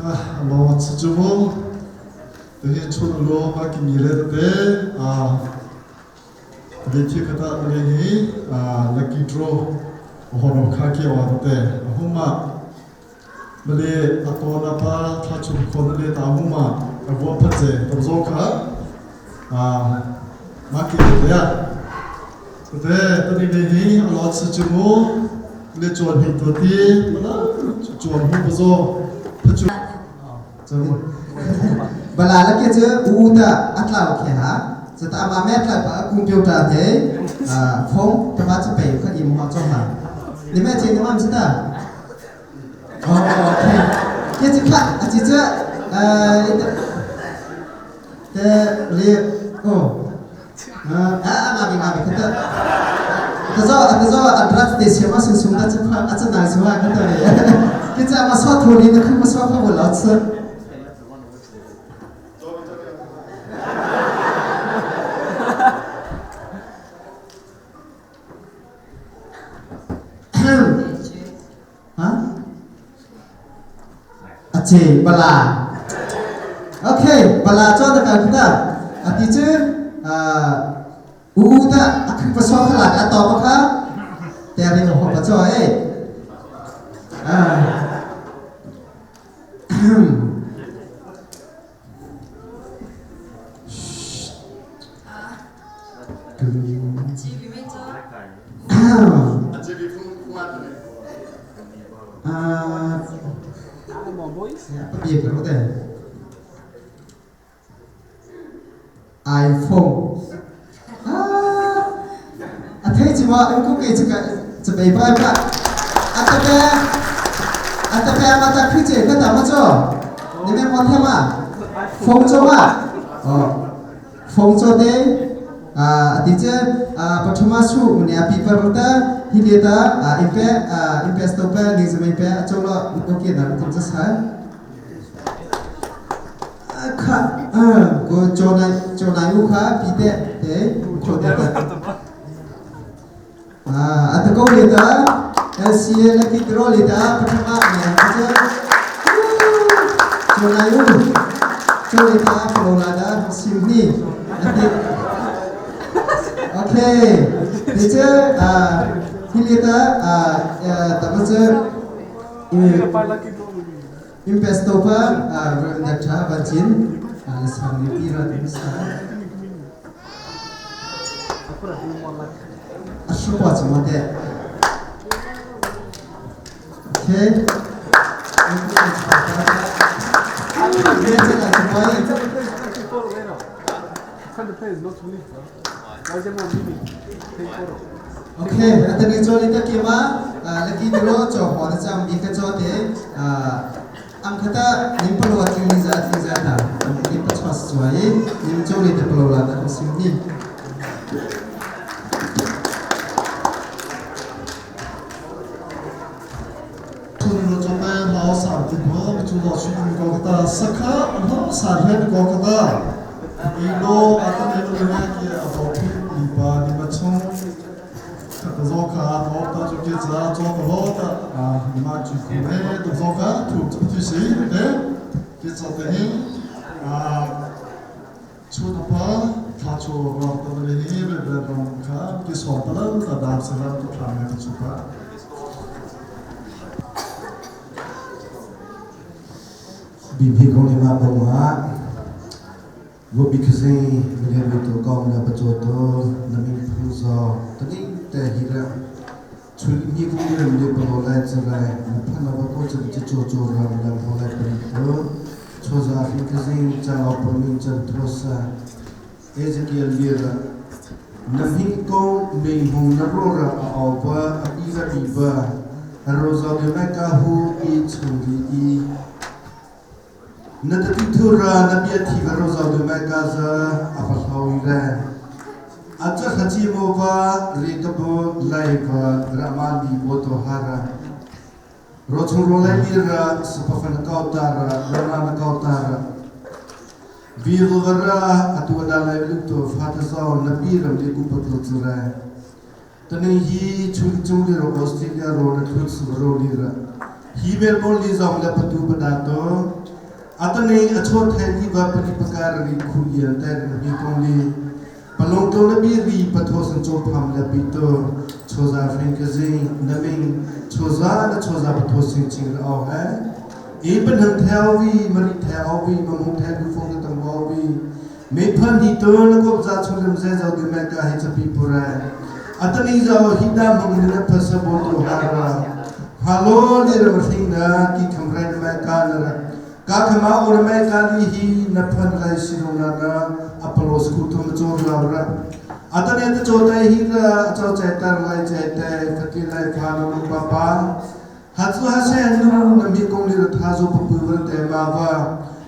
Kha lo chu mu te hi chun lo ma ki mi le te a le thi khata le hi a lucky draw hono kha ki wa te huma male atona pa tha chum khon le ta huma a bo phat che to zo kha a ma ki le ya te to ni le hi a lo chu mu le chuan hi to ti mala chuan hu pa zo pha chu Bala la ke chu u ta atlau khe ha cha ta ma me tla pa computer te phone ta ma chu pe kha im ho cho ha ni me che ni mam chu ta oh okay ke chu kha a chi chu te le oh a ma bi ma bi kha ta ta zo ta zo address te siama sung sung ta chu kha a cha nai chu ha kha ta le ke cha ma so thu ni na khu ma so kha bo lo chu. ฮะอาเจบลาโอเคบลาจอดกันคุณตาอาทิเจอ่าอูตาอักภาษาขลาดอะตอปะคะแต่เรื่องของปะจอยอ่า 啊，别个的 iPhone 啊，啊睇住我，你估计这个这未拜拜，啊特别啊特别嘛，在开这个怎么做？你们冇听嘛？风做啊，哦，风做的啊，的这啊，ปฐมสุเนี่ยปีปรตะฮิเลตาอ่าอิมเปอ่าอิมเปสโตเปนิจไม่เปจงละโอเคนะทุกจะใช้ค่ะเออกูโจนายโจนายอุค่ะปีเตเตโคเตตอ่าอัตโกเลตาเอซีเอลกิตโรเลตาปฐมเนี่ยจะโจนายอุโจเลตาโฟลาดาซิมนีอันนี้โอเคဒီချာဟီလီတာအာတမချ Impestopa Nakcha Bachin Sang Tira Timsa Ashukwa Chimate. Okay. Okay, atani choli ta kima laki dro cho hon cham bi ka cho te ang khata nim palo atli ni za atli za ta nim pa chwas chuai nim choli te palo la ta sim ni. Thun lo cho te lao sa ti bo chu lo chu ni ko ta sakha no sa re ko ka ta i lo atani lo ne ki a bo pi ni pa ni ma chung ka ta zo ka to ta chu ke za cho ko lo ta a ni ma chu ko ne to zo ka thu chu ti si te ke cho te hi a chu na pa tha chu ro ta le ni be be rong kha ki so pa la ta dam se la to tha me chu pa. BP kong le ma bong ha wo bi khase le le to kong na pa cho to na min phu zo ta ni te hi ra chu ni ku ni le pa lo lai cha lai na pha na ba ko cha cha cho cho ra na ho lai pa to cho za fi khase cha lo pa min cha tho sa e je ki li ra na min kong me hong na ro ra a au ba a i ra bi ba ro zo de ma ka hu i chu li i na ta ti thura na bia thi ka ro zaw de mai ka za a pa hlawi ra a cha kha chi mo ba re ka bo lai ba ra ma di bo to ha ra ro chung ro lai ni ra su pa fan ka ta ra ra na na ka ta ra vi ro ga ra a tu da lai lu to fa ta zaw na pi ram le ku pa to chu ra ta ni hi chung chung le ro Australia ro na thu su ro li ra hi bel bon li zong la pa tu pa da to. Atane a chaw thai li va pali pakar ri khu lian te mi kong li palong to na bi ri patho san cho pham la pi to choza hring ka zing na ming choza na choza patho sing ching ra aw he e panhang theo vi mari theo vi mamung the lu phong ka tang vi me phan hi to na kop za chung rim ze zo de me ka hi chapi pura atani zo hi da mong ni na phasa bo to ha ra halo le ram hring na ki kham rai na ka na ra ka khama or me ka li hi na phan lai siro na na apalo school to ma chor la ra atani ta cho tai hi ra cho chai tar lai chai te fati lai pha na lu pa pa ha chu ha se nu na mi kong li ra tha zo pa pu wa te ma va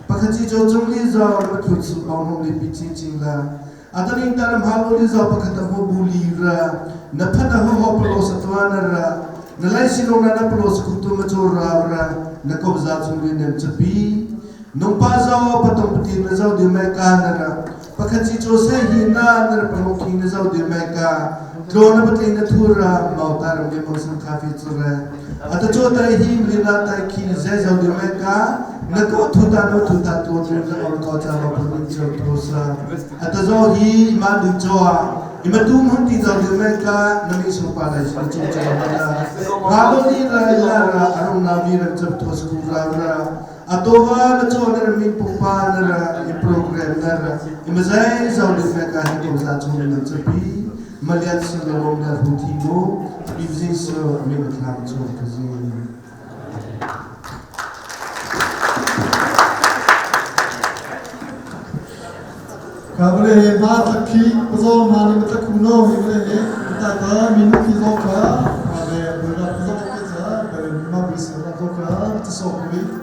pakhachi cho chung li zo ma thu chu bang hong li pi ching ching la atani taram halo li zo pakhat ho bu li ra na phana ho ho palo satwa na ra na lai sino na na palo sku tu ma cho ra ra na ko za chung li nem chapi nung pa zo patong pati na zo di mai ka na ra pakhachi cho se hi na na ra palo ki na zo di mai ka tlo na pati na thu ra mau taram ge mau sang kha fi chu ra ata cho tai hi mi na tai ki ze zo di mai ka na ko thu ta no thu ta to tu na or ko cha ma pu ni cho tho sa ata zo hi ma du cho a ima tu mun ti zo di mai ka na mi so pa lai si cho cho ma na ha lo ni ra la ra arong na vi ra chap tho sku ra ra atova na cho na mi pu pa na ra i program na ra ima zai zo di mai ka hi ko za chu na cha pi malian sa lo lom na hu thi mo bi zing so mi ma thlam cho ka zing. Ka bale ma takhi pazo ma ni ma takhu no mi bale he ta ta minu ki zo ka ma le bu ra zo ke cha ba ma bu sa ra zo ka ti so ku.